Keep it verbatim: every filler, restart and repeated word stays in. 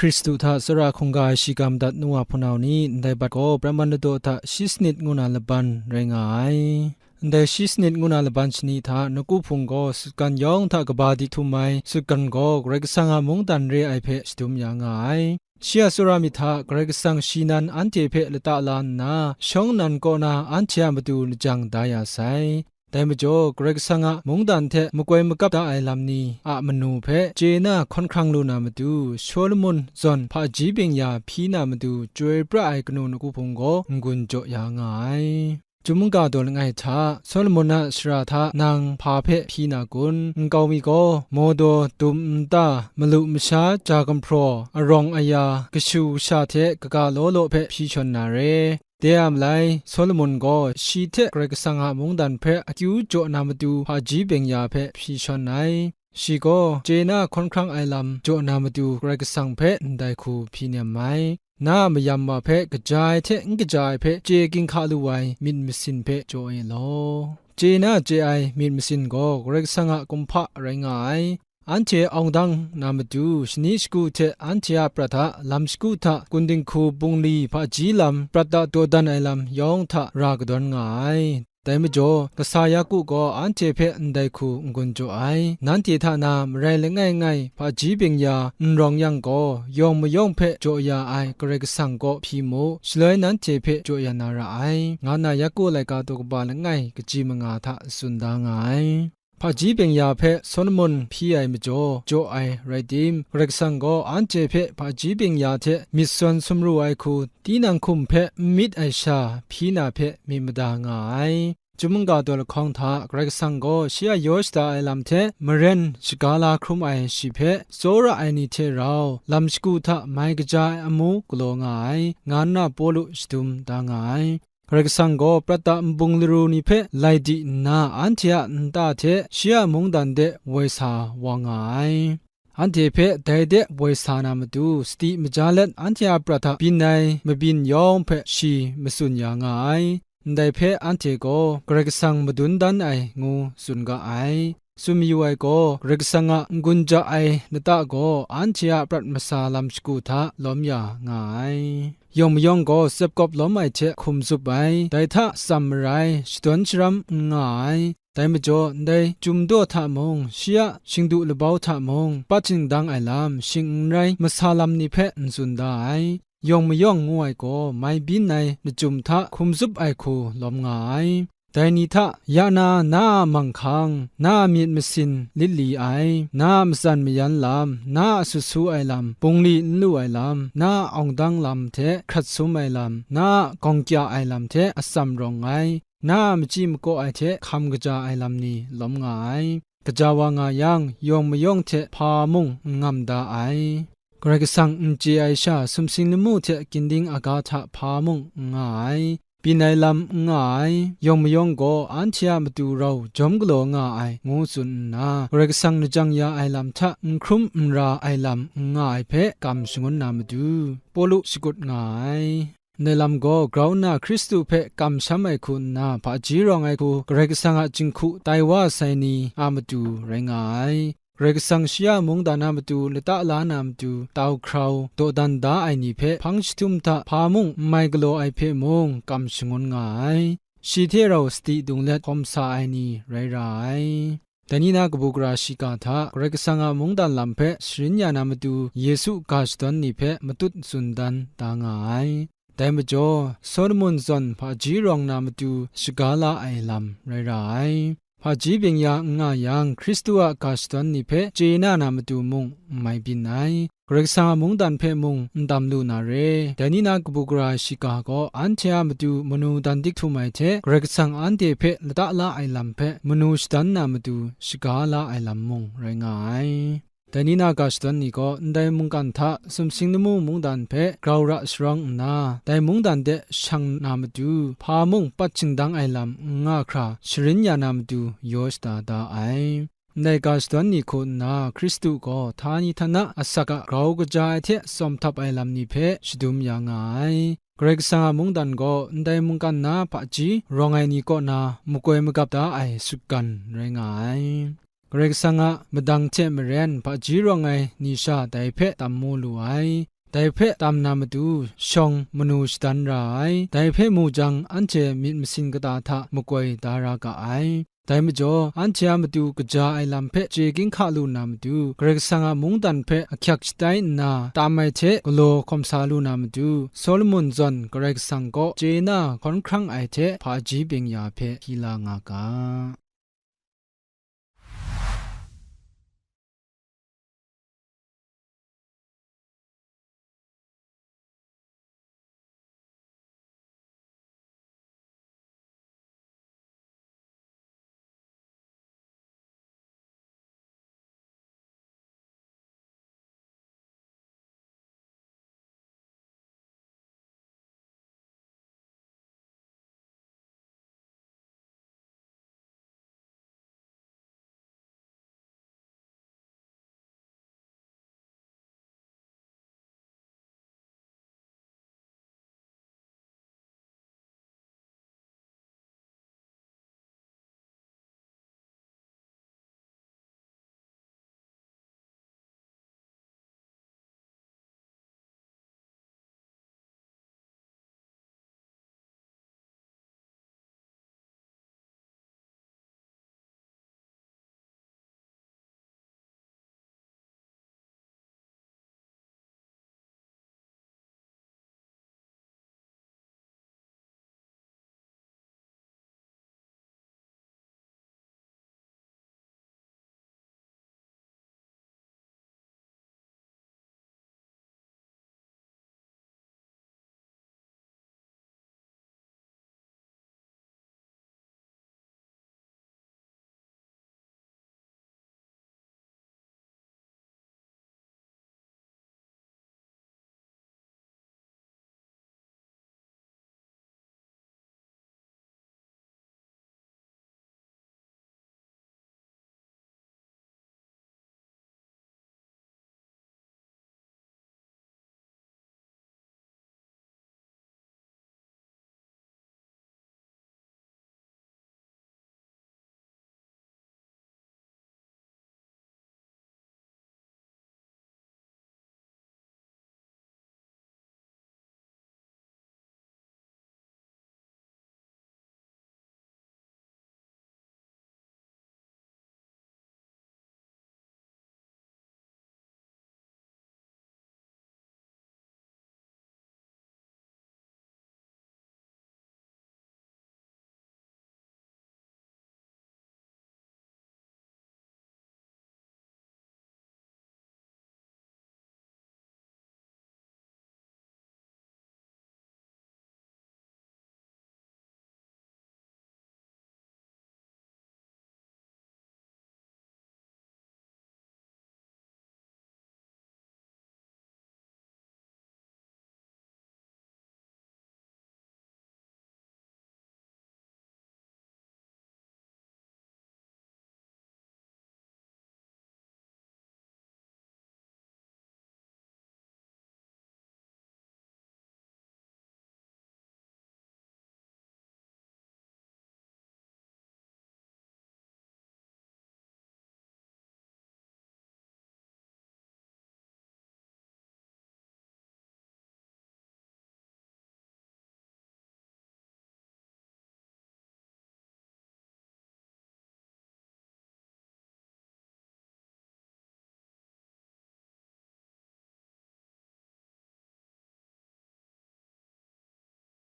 Hkristu hta tsawra hkungga ai shiga madat nu wa hpunau ni, ndai bat gaw Praman Ladaw hta shi sanit ngu na laban rai nga ai. Ndai shi sanit ngu na laban shani hta nawku hpung gaw sutgan yawng hta kaba di htum ai sutgan gaw Karai Kasang a mungdan re ai hpe shadum ya nga ai. Shi a tsawra myit hta Karai Kasang shi nan anhte hpe lata la nna, shawng nnan kaw na anhte a matu lajang da ya sai. Dai majaw, Karai Kasang a mungdan hte makoi magap da ai lam ni a manu hpe chye na hkawn hkrang lu na matu, Shawlumon zawn hpaji byeng-ya hpyi na matu, chyoi pra ai kanu nawku hpung gaw n-gun jaw ya nga ai. Chyum mungga daw langai hta, Shawlumon a sara hta nang hpa hpe hpyi na kun? Nkau mi gaw, mawdaw, dum nta, malu masha, ja gumhpraw, arawng aya, kashu kasha hte kaga law law hpe hpyi shawn na re. De a malai, Shawlumon gaw shi hte Karai Kasang a mungdan hpe akyu jaw na matu hpaji byeng-ya hpe hpyi shawn ai. Shi gaw chye na hkawn hkrang ai lam jaw na matu Karai Kasang hpe ndai hku hpyi nem ai. Na a mayam wa hpe kaja ai hte n kaja ai hpe chye ginhka lu ai myit masin hpe jaw e law. Chye na chye ai myit masin gaw Karai Kasang a kumhpa rai nga ai. Anhte awng dang na matu, shani shagu hte anhte a prat a lam shagu hta, kun dinghku bungli hpaji lam, prat da dawdan ai lam yawng hta ra kadawn nga ai. Dai majaw, kasa Yaku gaw anhte hpe ndai hku n-gun jaw ai. Nanhte hta na marai langai ngai hpaji byeng-ya n rawng yang gaw, yawng mayawng hpe jaw ya ai Karai Kasang kaw hpyi mu, shaloi nanhte hpe jaw ya na ra ai, nga nna Yaku laika daw kaba langai kaji manga hta tsun da nga ai. Hpaji byeng-ya hpe Shawlumon hpyi ai majaw jaw ai rai tim, Karai Kasang gaw anhte hpe hpaji byeng-ya hte myit sawn sumru ai hku, tinang hkum hpe n myit ai sha hpyi na hpe myit mada nga ai. Chyum mungga daw lahkawng hta Karai Kasang gaw shi a yaw shada ai lam hte maren shaga la hkrum ai shi hpe, tsawra ai ni hte rau lam shagu hta mai kaja ai amu galaw nga ai, nga nna Pawlu shadum da nga ai. Karai Kasang gaw prat da nbung laru ni hpe lai di nna, anhte a nta hte shi a mungdan de woi sa wa nga ai. Anhte hpe dai de woi sa na matu, sadi maja let anhte a prat hta byin ai mabyin yawng hpe shi matsun ya nga ai. Ndai hpe anhte gaw Karai Kasang madun dan ai ngu tsun ga ai. Tsun mayu ai gaw, Karai Kasang a n-gun ja ai lata gaw anhte a prat masa lam shagu hta lawm ya nga ai. Yawng mayawng gaw tsep kawp lawm ai hte hkum zup ai, dai hta tsam marai, shadawn sharam n nga ai. Dai majaw, ndai chyum daw hta mung, shi a shingdu labau hta mung, pat shingdang ai lam, shing n rai masa lam ni hpe n tsun da ai. Yawng mayawng ngu ai gaw, mai byin ai lachyum hta hkum zup ai hku lawm nga ai. Dai ni hta, ya na, na a manghkang, na a myit masin lit li ai, na a matsan mayan lam, na a sut su ai lam, bungli n lu ai lam, na a awng dang lam hte hkrat sum ai lam, na a gawng kya ai lam hte atsam rawng ai, na a machyi makaw ai hte hkam kaja ai lam ni lawm nga ai. Kaja wa nga yang, yawng mayawng hte hpa mung n ngam da ai. Karai Kasang n chye ai sha, sumsing lamu hte ginding aga hta hpa mung n nga ai. Byin ai lam n nga ai, yawng mayawng gaw anhte a matu rau jawm galaw nga ai, ngu tsun nna, Karai Kasang lajang ya ai lam hta n hkrum n ra ai lam n nga ai hpe kam shangun na matu, Pawlu shakut nga ai. Ndai lam gaw grau nna Hkristu hpe kamsham ai hku nna hpaji rawng ai hku Karai Kasang a jinghku tai wa sai ni a matu rai nga ai. Karai Kasang shi a mungdan a matu lata la na matu tau hkrau dawdan da ai ni hpe hpang jahtum hta hpa mung n mai galaw ai hpe mung kam shangun nga ai. Shi hte rau sadi dung let hkawm sa ai ni rai ra ai. Dai ni na kabu gara shiga hta Karai Kasang a mungdan lam hpe sharin ya na matu Yesu ga shadawn ni hpe matut tsun dan da nga ai. Dai majaw, Solomon zawn hpaji rawng na matu shaga la ai lam rai ra ai. Hpaji byeng-ya n nga yang, Hkristu a ga shadawn ni hpe chye na na matu mung n mai byin ai. Karai Kasang a mungdan hpe mung n dam lu na re. Dai ni na kabu gara ai shiga gaw, anhte a matu manu dan dik htum ai hte, Karai Kasang anhte hpe lata la ai lam hpe manu shadan na matu shaga la ai lam mung rai nga ai. Dai ni na ga shadawn ni gaw, ndai mungkan hta sumsing lamu mungdan hpe grau ra sharawng nna, dai mungdan de shang na matu, hpa mung pat shingdang ai lam n nga hkra, sharin ya na matu yaw shada da ai. Ndai ga shadawn ni hku nna, Hkristu gaw htani htana asak a grau kaja ai hte tsawm htap ai lam ni hpe shadum ya nga ai. Karai Kasang a mungdan gaw, ndai mungkan na hpaji rawng ai ni kaw na makoi magap da ai sutgan rai nga ai. Karai Kasang a madang hte maren hpaji rawng ai ni sha dai hpe tam mu lu ai. dai hpe tam na matu shawng manu shadan ra ai. Dai hpe mu jang, anhte myit masin kata hta makoi da ra ga ai. Dai majaw, anhte a matu kaja ai lam hpe chye ginhka lu na matu, Karai Kasang a mungdan hpe ahkyak shatai nna tam ai hte galaw hkawm sa lu na matu, Solomon zawn Karai Kasang kaw chye na hkawn hkrang ai hte hpaji byeng-ya hpe hkyi la nga ga.